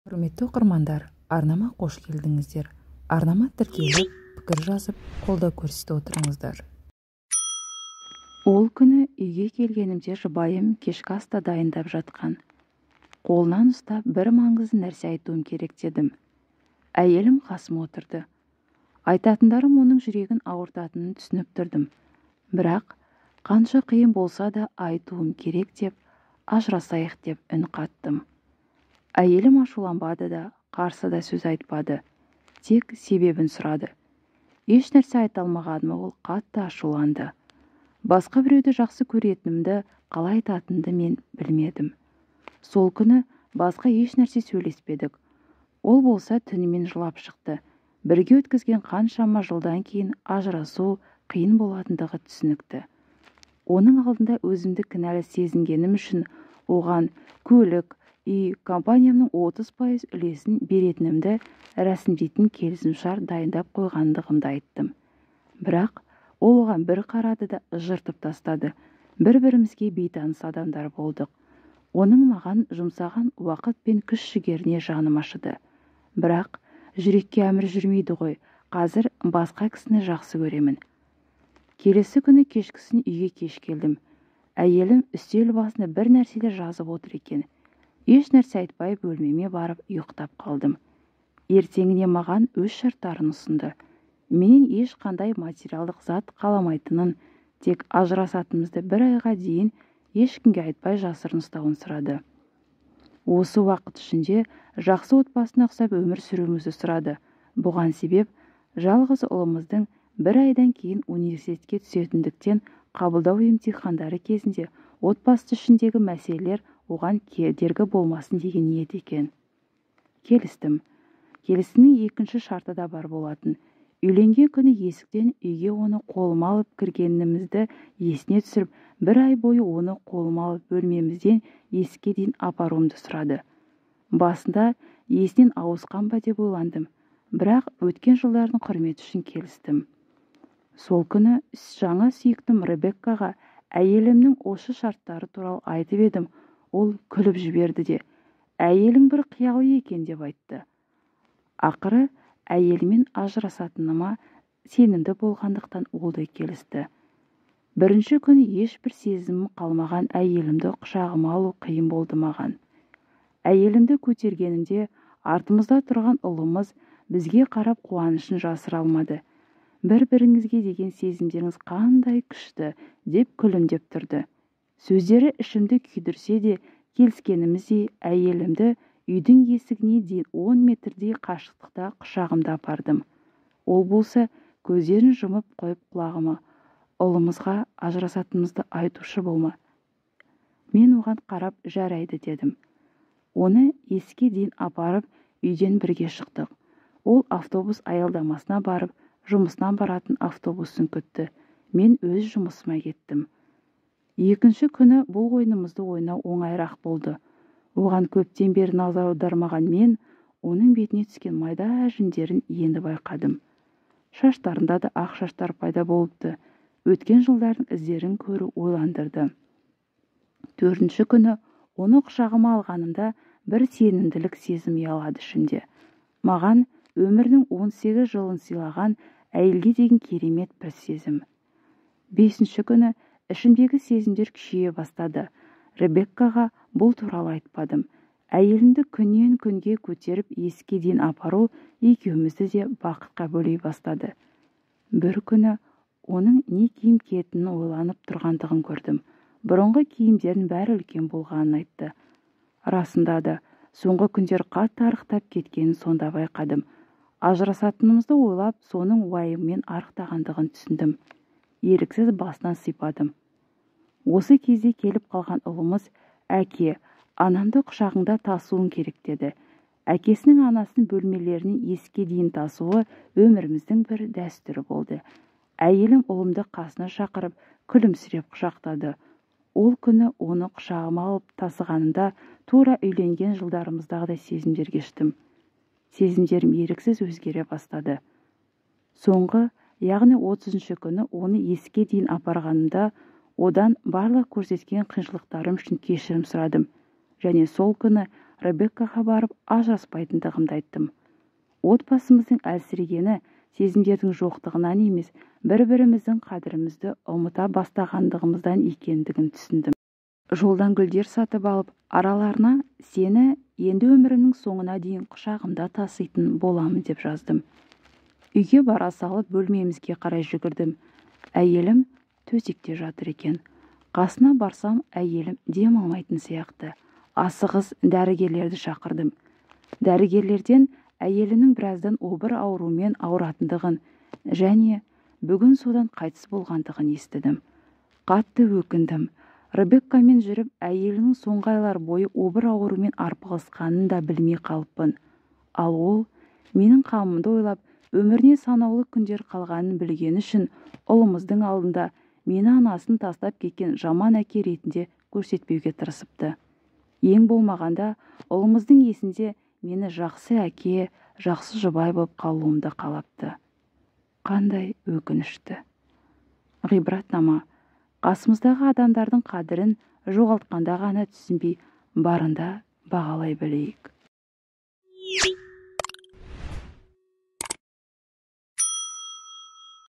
Құрметті оқырмандар, арнама қош келдіңіздер. Арнама тіркеліп, пікір жазып, қолдау көрсетіп отырыңыздар. Ол күні үйге келгенімде жұбайым кешкі асты дайындап жатқан. Қолынан ұстап бір маңызды нәрсе айтуым керек дедім. Әйелім қасыма отырды. Айтатындарым оның жүрегін ауыртатынын түсініп тұрдым. Бірақ қанша қиын болса да айтуым керек деп, ажырасайық деп үн қаттым. Әйелім ашуланбады да, қарсы да сөз айтпады. Тек себебін сұрады. Еш нәрсе айта алмағаныма ол қатты ашуланды. Басқа біреуді жақсы көретінімді қалай айтатынымды мен білмедім. Сол күні басқа еш нәрсе сөйлеспедік. Ол болса түнімен жылап шықты. Бірге өткізген қаншама жылдан кейін ажырасу қиын болатындығы түсінікті. Оның алдында өзімді кінәлі сезінгенім үшін оған көлік, үй, компаниямның 30% үлесін беретінімді рәсімдейтін келісімшарт дайындап қойғандығымды айттым. Бірақ ол оған бір қарады да жыртып тастады. Бір-бірімізге бейтаныс адамдар болдық. Оның маған жұмсаған уақыт пен күш-жігеріне жаным ашыды. Бірақ жүрекке әмір жүрмейді ғой, қазір басқа кісіні жақсы көремін. Келесі күні кешкісін үйге кеш келдім. Әйелім үстел басында бір нәрселер жазып отыр екен. Еш нәрсе айтпай бөлмеме барып ұйықтап қалдым. Ертеңіне маған өз шарттарын ұсынды. Менен ешқандай материалдық зат қаламайтынын, тек ажырасатынымызды бір айға дейін ешкімге айтпай жасырын ұстауын сұрады. Осы уақыт ішінде жақсы отбасына ұқсап өмір сүруімізді сұрады. Бұған себеп жалғыз ұлымыздың бір айдан кейін университетке түсетіндіктен қабылдау емтихандары кезінде отбасы ішіндегі мәселелер оған кедергі болмасын деген ниет екен. Келістім. Келісімнің екінші шарты да бар болатын. Үйленген күні есіктен үйге оны қолыма алып кіргенімізді есіне түсіріп, бір ай бойы оны қолыма алып бөлмемізден есікке дейін апаруымды сұрады. Басында есінен ауысқан ба деп ойландым, бірақ өткен жылдардың құрметі үшін келістім. Сол күні жаңа сүйіктім Ребеккаға әйелімнің осы шарттары туралы айтып едім, ол күліп жіберді де, әйелің бір қиялы екен деп айтты. Ақыры әйелімен ажырасатыныма сенімді болғандықтан ол да келісті. Бірінші күні ешбір сезімім қалмаған әйелімді құшағыма алу қиын болды маған. Әйелімді көтергенімде артымызда тұрған ұлымыз бізге қарап қуанышын жасыра алмады. Бір-біріңізге деген сезімдеріңіз қандай күшті деп күлімдеп тұрды. Сөздері ішімді күйдірсе де, келіскеніміздей әйелімді үйдің есігіне дейін 10 метрдей қашықтықта құшағымда апардым. Ол болса көздерін жұмып қойып құлағыма, ұлымызға ажырасатынымызды айтушы болма. Мен оған қарап жарайды дедім. Оны есікке дейін апарып үйден бірге шықтық. Ол автобус аялдамасына барып, жұмысынан баратын автобусын күтті. Мен өз жұмысыма кеттім. Екінші күні бұл ойынымызды ойнау оңайырақ болды. Оған көптен бері назар аудармаған мен оның бетіне түскен майда әжімдерін енді байқадым. Шаштарында да ақ шаштар пайда болыпты. Өткен жылдардың іздерін көру ойландырды. Төртінші күні оны құшағыма алғанымда бір сенімділік сезім ұялады ішімде. Маған өмірінің 18 жылын сыйлаған әйелге деген керемет бір сезім. Бесінші күні ішімдегі сезімдер күшейе бастады. Ребеккаға бұл туралы айтпадым. Әйелімді күннен күнге көтеріп есікке дейін апару екеумізді де бақытқа бөлей бастады. Бір күні оның не киім киетінін ойланып тұрғандығын көрдім. Бұрынғы киімдердің бәрі үлкен болғанын айтты. Расында да, соңғы күндер қатты арықтап кеткенін сонда байқадым. Ажырасатынымызды ойлап, соның уайымымен арықтағандығын түсіндім. Еріксіз басынан сипадым. Осы кезде келіп қалған ұлымыз, әке, анамды құшағыңда тасуың керек деді. Әкесінің анасын бөлмелеріне есікке дейін тасуы өміріміздің бір дәстүрі болды. Әйелім ұлымды қасына шақырып, күлімсіреп құшақтады. Ол күні оны құшағыма алып тасығанымда тура үйленген жылдарымыздағыдай сезімдер кештім. Сезімдерім еріксіз өзгере бастады. Соңғы, яғни 30-шы күні оны есікке дейін апарғанымда одан барлық көрсеткен қиыншылықтарым үшін кешірім сұрадым. Және сол күні Ребеккаға барып ажыраспайтындығымды айттым. Отбасымыздың әлсірегені сезімдердің жоқтығынан емес, бір-біріміздің қадірімізді ұмыта бастағандығымыздан екендігін түсіндім. Жолдан гүлдер сатып алып, араларына сені енді өмірімнің соңына дейін құшағымда таситын боламын деп жаздым. Үйге бара салып бөлмемізге қарай жүгірдім. Әйелім төсекте жатыр екен. Қасына барсам, әйелім дем алмайтын сияқты. Асығыс дәрігерлерді шақырдым. Дәрігерлерден әйелінің біраздан обыр ауруымен ауыратындығын және бүгін содан қайтыс болғандығын естідім. Қатты өкіндім. Ребеккамен жүріп, әйелінің соңғы айлар бойы обыр ауруымен арпалысқанын да білмей қалыппын. Ал ол менің қамымды ойлап, өміріне санаулы күндер қалғанын білгені үшін ұлымыздың алдында мені анасын тастап кеткен жаман әке ретінде көрсетпеуге тырысыпты. Ең болмағанда ұлымыздың есінде мені жақсы әке, жақсы жұбай болып қалуымды қалапты. Қандай өкінішті. Ғибратнама. Қасымыздағы адамдардың қадірін жоғалтқанда ғана түсінбей, барында бағалай білейік.